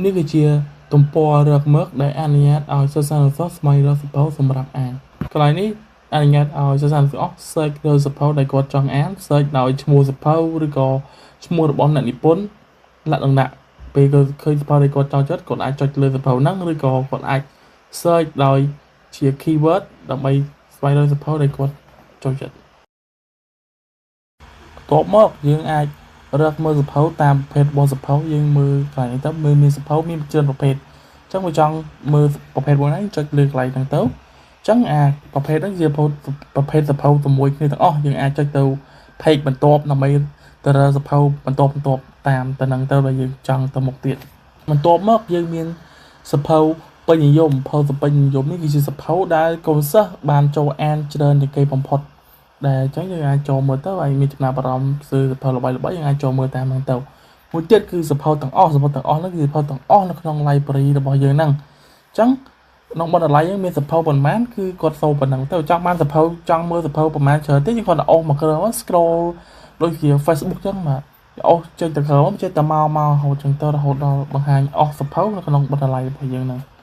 នេះគឺជាទំព័ររកមើលដែលអនុញ្ញាតឲ្យសិស្សានុសិស្សស្វែងរកសៀវភៅសម្រាប់អាន។ កន្លែងនេះអនុញ្ញាតឲ្យសិស្សានុសិស្សអស់ search លើសៀវភៅដែលគាត់ចង់អាន search ដោយឈ្មោះសៀវភៅ ឬក៏ឈ្មោះរបស់អ្នកនិពន្ធ លក្ខណៈពេលគាត់ឃើញសៀវភៅដែលគាត់ចង់ចិត្ត គាត់អាចចុចលើសៀវភៅហ្នឹង ឬក៏គាត់អាច search ដោយជា keyword ដើម្បីស្វែងរកសៀវភៅដែលគាត់ចូលចិត្ត។ បន្ទាប់មកយើងអាចរកមើលសៀវភៅតាមប្រភេទរបស់សៀវភៅ យើងមើលកន្លែងនេះទៅ មើលមានសៀវភៅមានច្រើនប្រភេទ អញ្ចឹងបើចង់មើលប្រភេទមួយណា ចុចលើកន្លែងហ្នឹងទៅ អញ្ចឹងអាប្រភេទហ្នឹងជាប្រភេទសៀវភៅតែមួយគ្នាទាំងអស់ យើងអាចចុចទៅ page បន្ទាប់ដើម្បីទៅរកសៀវភៅបន្ទាប់បន្ទាប់តាមទៅនឹងទៅដែលយើងចង់ទៅមុខទៀត។ បន្ទាប់មកយើងមានសៀវភៅពេញនិយម។ សៀវភៅពេញនិយមនេះគឺជាសៀវភៅដែលកូនសិស្សបានចូលអានច្រើនជាងគេបំផុតដែល អញ្ចឹងយើងអាចចូលមើលទៅ ហើយមានចំណាប់អារម្មណ៍ซื้อសៀវភៅល្បីៗ យើងអាចចូលមើលតាមហ្នឹងទៅ។ មួយទៀតគឺសៀវភៅទាំងអស់។ សៀវភៅទាំងអស់ហ្នឹងគឺសៀវភៅទាំងអស់នៅក្នុង library របស់យើងហ្នឹង អញ្ចឹងក្នុងបណ្ណាល័យយើងមានសៀវភៅប៉ុន្មាន គឺគាត់សូប៉ុណ្ណឹងទៅ។ ចង់បានសៀវភៅ ចង់មើលសៀវភៅប្រហែលច្រើនទេ យើងគ្រាន់តែអូសមកក្រោម scroll ដូចជា Facebook អញ្ចឹង បាទ អូសចេញទៅក្រោម ចេះតែមកមករហូតអញ្ចឹងទៅ រហូតដល់បង្ហាញអស់សៀវភៅនៅក្នុងបណ្ណាល័យរបស់យើងហ្នឹង។